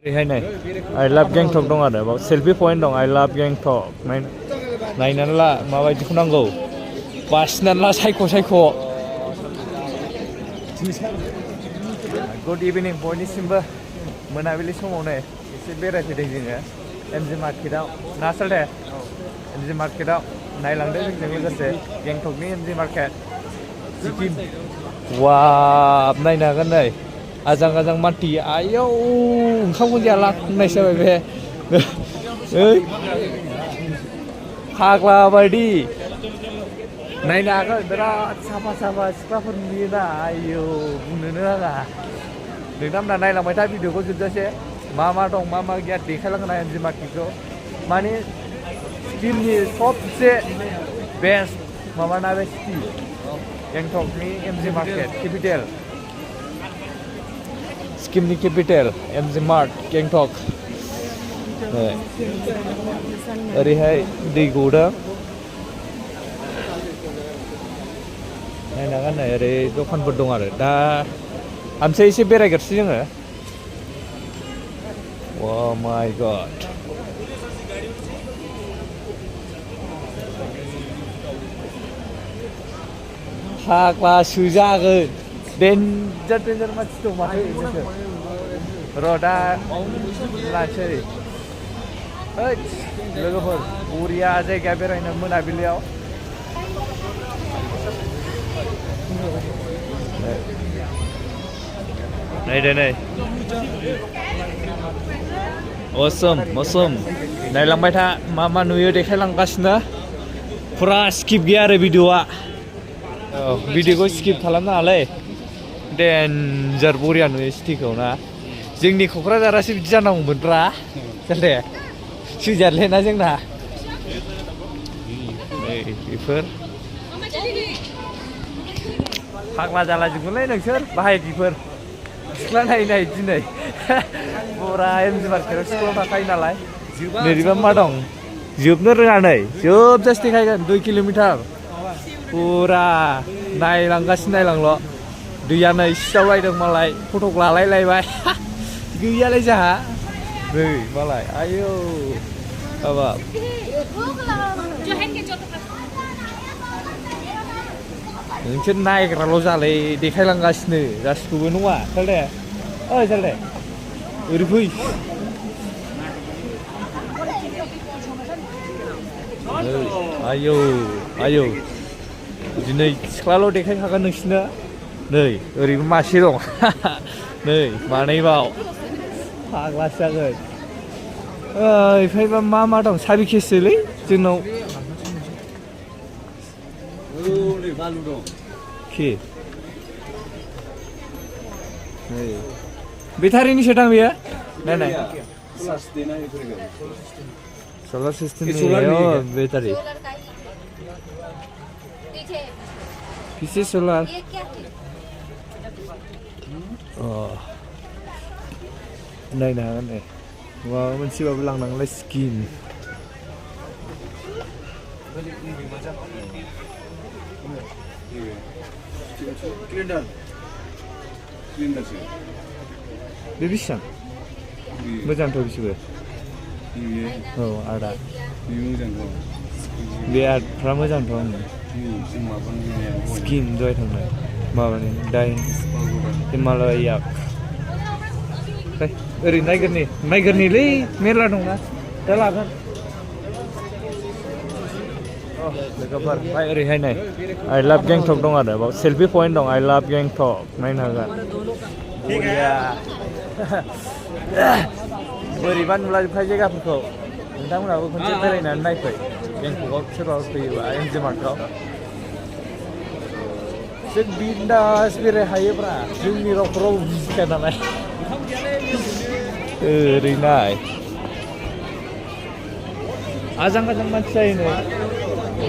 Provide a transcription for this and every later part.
I love Gangtok dong ada, selfie point dong. I love Gangtok. Naina lah, माबायदिखौ नांगौ. बासिनानै ला सायख'. Good evening बयनिसिमबो मोनाबिलि समावनो एसे बेरायफैदों जोङो एमजि मार्केटआव ना सालदे एमजि मार्केटआव नायलांदों जोंजों लोगोसे गेंटकनि एमजि मार्केट सिक्किम वाव नायनो हागोन नै आजां मानसि आयौ ओंखामखौ जाला होननायसो जाबाय बे फाग्ला बायदि नायनो हागोन बिराद साफा सिख्लाफोर नुयोना आयौ बुंनोनो नाङा नोंथांमोना नायलांबाय था भिडिअखौ जोबजासे मा दं मा गैया देखायलांगोन एमजि मार्केटखौ माने सिक्किमनि सबसे बेस्ट माबाना बे सिटि गेंटकनि एमजि मार्केट केपिटेल सिक्किमनि केपिटेल एमजि मार्ट गेंटक ओरैहाय दै गौदों नायनो हागोन नै ओरै दखानफोर दं आरो दा आमफ्राय एसे बेरायगोरसै जोङो Oh my god फाग्ला सुजागोन डेन्जार मानसि दं माथो र' दा लानोसै ओइ लोगोफोर बरिया जायगा बेरायनो मोनाबिलियाव नायदो नै awesome नायलांबाय था मा नुयो देखायलांगासिनो फुरा स्किप गैया आरो भिडिअआ भिडिअखौ स्किप खालामनाङालै डेन्जार बरिया नुयो सिटिखौ ना जोंनि क'क्राझारासो बिदि जानांगौमोनब्रा जाले सुइजारलेण्डआ जोंना नै बेफोर फाग्ला जाला जोबगोनलै नोंसोर बाहायगिफोर सिख्ला नायै दिनै बरा एमजि मार्केटआव सिख्ला थाखायो नालाय नैबा मा दं जोबनो रोङा नै जोबजासे देखायगोन 2 किल'मिटार फुरा नायलांल' दैया नै सिजावलायदों मालाय फटक लालायलायबाय गैयालै जोंहा नै मालाय आयौ हाबाब नोंसोर नायग्राल' जालै देखायलांगासिनो गासिखौबो नङा सालदे ओइ सालदे ओरै फै आयौ दिनै सिख्लाल' देखायखागोन नोंसिनो नै ओरैबो मासे दं नै मानैबाव फाग्लासो जागोन ओमफ्रायबा मा दं साबि केसलै जोंनाव बालु दं के बेटारिनिसो दां बेयो नाय सोलार सिस्टेम बेटारि पीछे सोलार नायनो हागोन नै माबा मोनसेबाबो लांनांगौलाय स्किम बे बेसेबां मोजांथ' बिसोरबो औ आदा बे आर्टफ्रा मोजांथ' आंनो स्किन दहाय थांनाय माबानि दाइन हिमालया ओरै नायगोरनिलै मेरला दंना दा लागोन लोगोफोर ओमफ्राय ओरैहाय नै आइ लाभ गेंटक दं आरो बाव सेल्फि पइन्ट दं आइ लाभ गेंटक नायनो हागोन बरिया बोरैबा नुलाजोबखायो जायगाफोरखौ नोंथांमोनहाबो खनसे बेरायनानै नायफै गेंटकआव सोरबा फैयोबा एमजि मार्केटआव जों बिन्दास बेराय हायोब्रा जोंनि रावखौ रावबो बुजिखाया नालाय ओरै नाय आजां मानसि जायो नै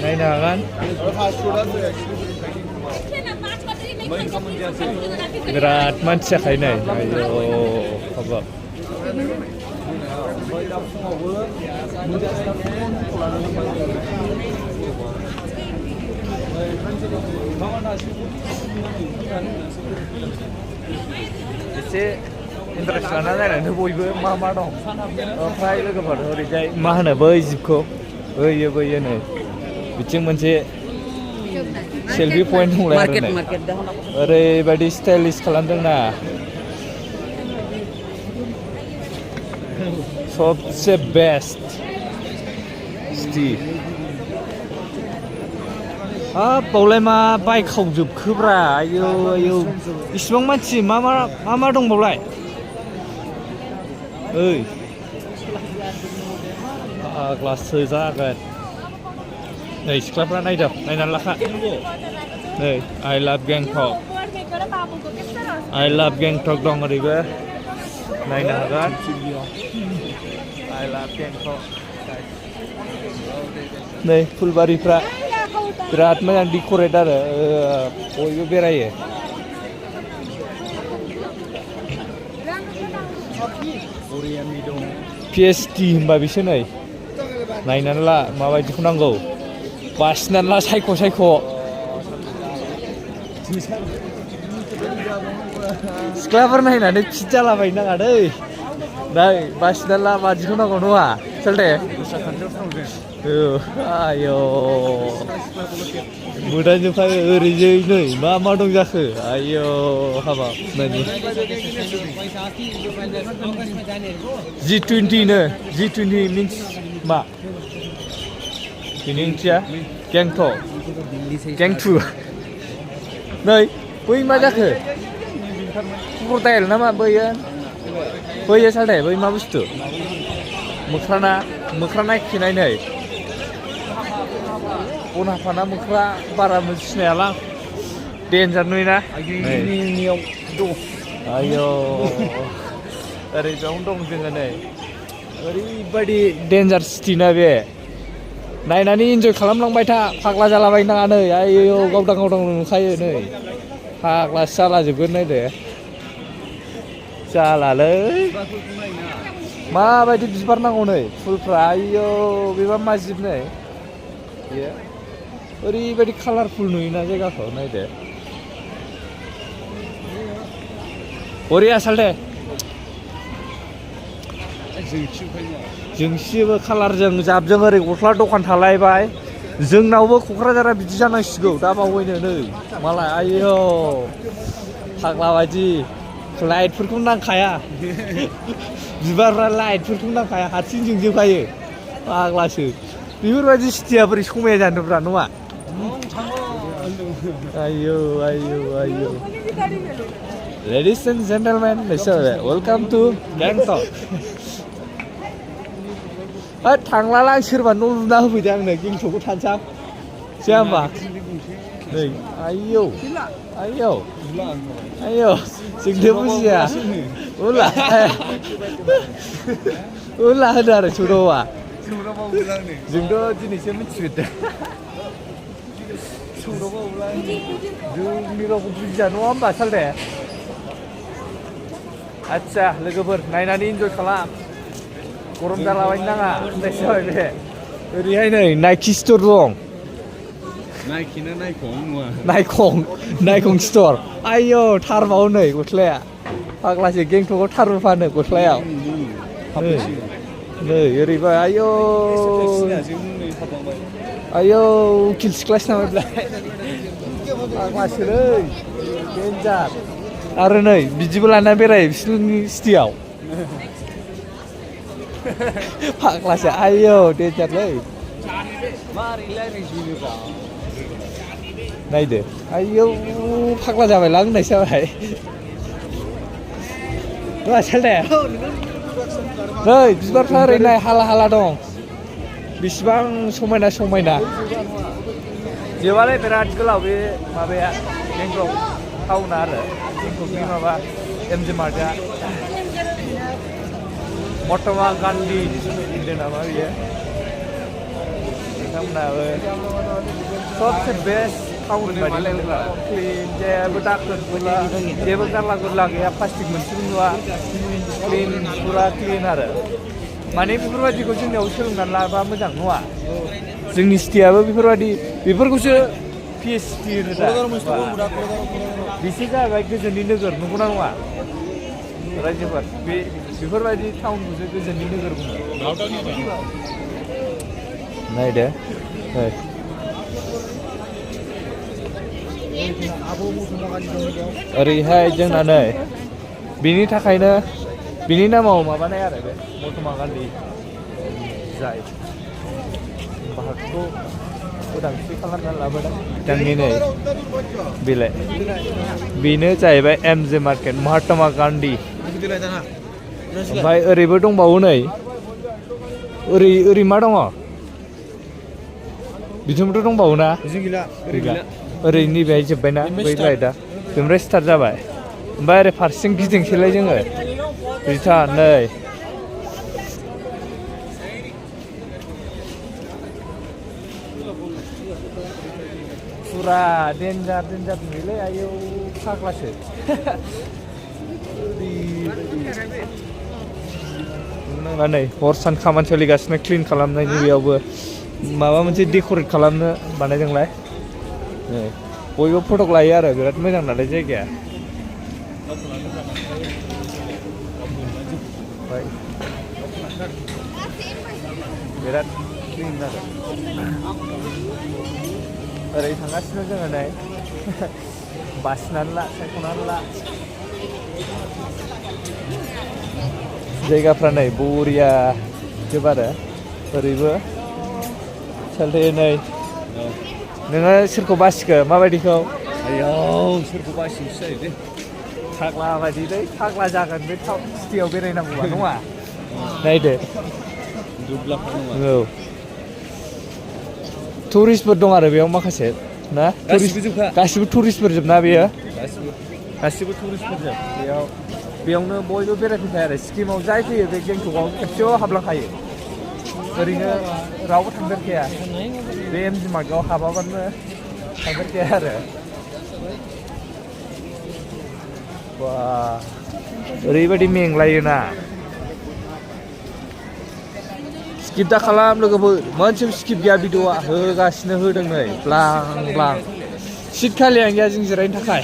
नायनो हागोन बिराद मानसि जाखायो नै आयौ हाबाब एसे इन्टारेस्ट लाना नायनानै बयबो मा दं ओमफ्राय लोगोफोर ओरैजाय मा होनो बै जिबखौ बैयो नै बिथिं मोनसे सेल्फि पइन्ट दंलाय आरो नै ओरैबायदि स्टाइलिश खालामदोंना सबसे बेस्ट सिटि हाब बावलाय मा बाइक खावजोबखोब्रा आयौ इसिबां मानसि मा दंबावलाय ओइ फाग्लासो जागोन नै सिख्लाफ्रा नायनानै लाखा नै आइ लाभ गेंटक दं ओरैबो नायनो हागोन आइ लाभ गेंटक नै फुलबारिफ्रा बिराद मोजां डेक'रेट आरो बयबो बेरायो पिएचडि होनबा बिसो नै नायनानै ला माबायदिखौ नांगौ बासिनानै ला सायख' सिख्लाफोर नायनानै फिट जालाबायनो नाङा दै नै बासिनानै ला माबायदिखौ नांगौ नङा सोलदे आयौ मोदानजोबखायो ओरैजै नै मा दं जाखो आयौ हाबाब नायनि G20 मिन्स मा बेनि ओंथिया गेंटु नै बै मा जाखो क्रकडाइल ना मा बैयो सालथे बै मा बुस्थु मोख्रा नायखिनाय नै बनाफाना मोख्रा बारा सिनायालां डेन्जार नुयोना आयौ ओरै बेयावनो दं जोङो नै ओरैबायदि डेन्जार सिटि ना बे नायनानै इन्जय खालामलांबाय था फाग्ला जालाबायनो नाङा नै आयौ गावदां नुखायो नै फाग्लासो जालाजोबगोन नायदो जालालै माबायदि बिबार नांगौ नै फुलफ्रा आयौ बेबा मा जिब नै बेयो ओरैबायदि कालारफुल नुयोना जायगाखौ नायदो बरिया सालथे जोंसिबो कालारजों जाबजों ओरै गस्ला दखान थालायबाय जोंनावबो क'क्राझारा बिदि जानांसिगौ दा बावैनो नै मालाय आयौ फाग्ला बायदि लाइटफोरखौ नांखाया बिबारफ्रा लाइटफोरखौ नांखाया हारसिं जोंजोबखायो फाग्लासो बेफोरबायदि सिटिया बोरै समाया जानोब्रा नङा आयौ Ladies and gentlemen, welcome to Gangtok. थांलाला आं सोरबा न' लुना होफैदों आंनो गेंटकआव थानसां जाया होमबा नै आयौ जोंनो बुजिया उला होनो आरो सौदावआ जोंथ' दिनैसो मिथिफेरदों सौदावआ जोंनि रावखौ बुजिया नङा होमबा सालथे आदसा लोगोफोर नायनानै इन्जय खालाम गरम जालाबायनो नाङा होननायसो जाबाय बे ओरैहाय नै नाइकि स्ट'र दं नायखं स्ट'र आयौ थारबाव नै गस्लाया फाग्लासो गेंटकआव थारबो फानो गस्लायाव नै ओरैबा आयौ उकिल सिख्लासो नामायब्ला फाग्लासोलै डेन्जार आरो नै बिदिबो लाना बेरायो बिसोरनि सिटियाव फाग्लासो आयौ डेन्जारलै नायदो आयौ फाग्ला जाबायलां होननायसो जाबाय सालथे नै बिबारफ्रा ओरै नाय हाला दं बेसेबां समायना जोबालाय बिराद गोलाव बे माबाया गेंटक टाउना आरो गेंटकनि माबा एमजि मार्गआ महात्मा गान्धी होनदों नामा बियो बिथांमोनाबो सबसे बेस्ट टाउन बायदि क्लिन जेबो दाखोर जेबो गारला गुरला गैया प्लास्टिक मोनसेबो नुवा क्लिन फुरा क्लिन आरो माने बेफोरबायदिखौ जोंनियाव सोलोंनानै लाबा मोजां नङा जोंनि सिटियाबो बेफोरखौसो पिएचडि होनो दा बिसो जाबाय गोजोननि नोगोर नंगौना नङा रायजोफोर बेफोरबायदि टाउनखौसो गोजोननि नोगोर बुङो नायदो ओरैहाय जोंना नै बिनि थाखायनो बिनि नामाव माबानाय आरो बे महात्मा गान्धी जाय भारतखौ उदांस्रि खालामना लाबोदों बिथांनि नै बिलाइ बेनो जाहैबाय एमजे मार्केट महात्मा गान्धी ओमफ्राय ओरैबो दंबावो नै ओरै मा दङ बिथिंबोथ' दंबावो ना ओरै नैबेहाय जोब्बायना बै लाइटआ बेनिफ्राय स्टार्ट जाबाय ओमफ्राय ओरै फारसेथिं गिदिंसैलाय जोङो बिथा नै फुरा देन्जार नुयोलै आयौ फाग्लासो नङा नै हर सान खामानि सोलिगासिनो क्लिन खालामनायनि बेयावबो माबा मोनसे डेक'रेट खालामनो बानायदोंलाय नै बयबो फटक लायो आरो बिराद मोजां नालाय जायगाया बिराद क्लिन आरो ओरै थांगासिनो जोङो नै बासिनानै ला सायख'नानै ला जायगाफ्रा नै बरिया जोब आरो ओरैबो सालथे नै नोङो सोरखौ बासिखो माबायदिखौ आयौ सोरखौ बासिनोसो जायो दे फाग्ला बायदिलै फाग्ला जागोन बे सिटियाव बेरायनांगौबा नङा नायदो औ टुरिस्टफोर दं आरो बेयाव माखासे ना गासिबो टुरिस्टफोर जोब ना बेयो गासिबो टुरिस्टफोर जोब बेयावनो बयबो बेरायफैखायो आरो सिक्किमाव जाय फैयो बे गेंटकआव खेबसेयाव हाबलांखायो ओरैनो रावबो थांफेरखाया बे एमजि मार्कआव हाबाबानो थांफेरखाया आरो बा ओरैबायदि मेंलायोना स्किप दा खालाम लोगोफोर मोनसेबो स्किप गैया भिडिअआ होगासिनो होदों नै ब्लां सिट खालियानो गैया जों जिरायनो थाखाय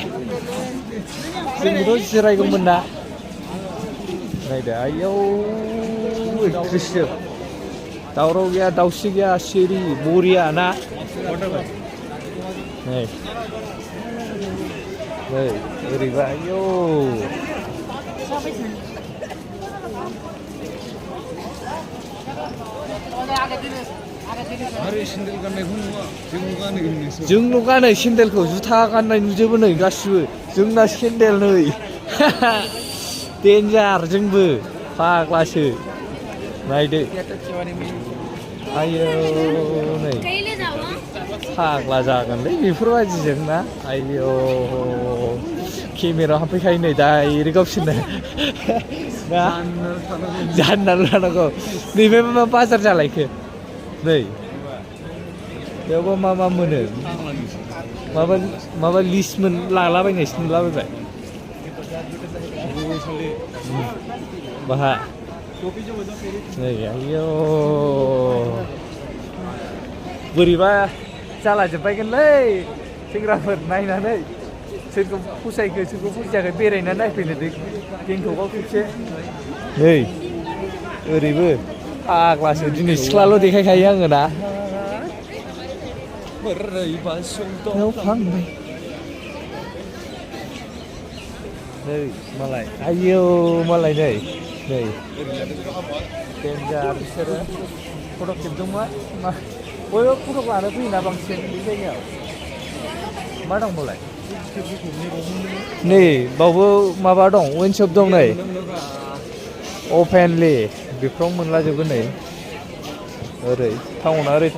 जोंबोथ' जिरायगौमोन ना नायदो आयौ एख्रिसजोब दावराव गैया दावसि गैया सिरि बरिया ना नै ओरैबा आयौ जोंल' गानो सेन्देलखौ जुथा गाननाय नुजोबो नै गासिबो जोंना सेन्देल नै देन्जार जोंबो फाग्लासो नायदो आयौ नै फाग्ला जागोनलै बेफोरबायदिजों ना आयौ केमेरायाव हाबफैखायो नै डाइरेक्ट गावसोरनो ना जाननानै लानांगौ नैबे मा बाजार जालायखो नै बेयावबो मा मोनो माबा लिस्ट लालाबायनायसो नुलाबायबाय बाहा नै आयौ बोरैबा जालाजोब्बायगोनलै सेंग्राफोर नायनानै सोरखौ फसायखो सोरखौ फसायाखै बेरायनानै नायफैनो गेंटकआव खेबसे नै ओरैबो फाग्लासो दिनै सिख्लाल' देखायखायो आङो ना नै मालाय आयौ मालाय नै देन्जार बिसोरो फट' खेबदोंमोन बयबो फट' लानो फैयोना बांसिन बे जायगायाव मा दं मालाय नै बावबो माबा दं वाइन शप दं नै अपेनलि बेफ्राव मोनलाजोबो नै ओरै टाउना ओरै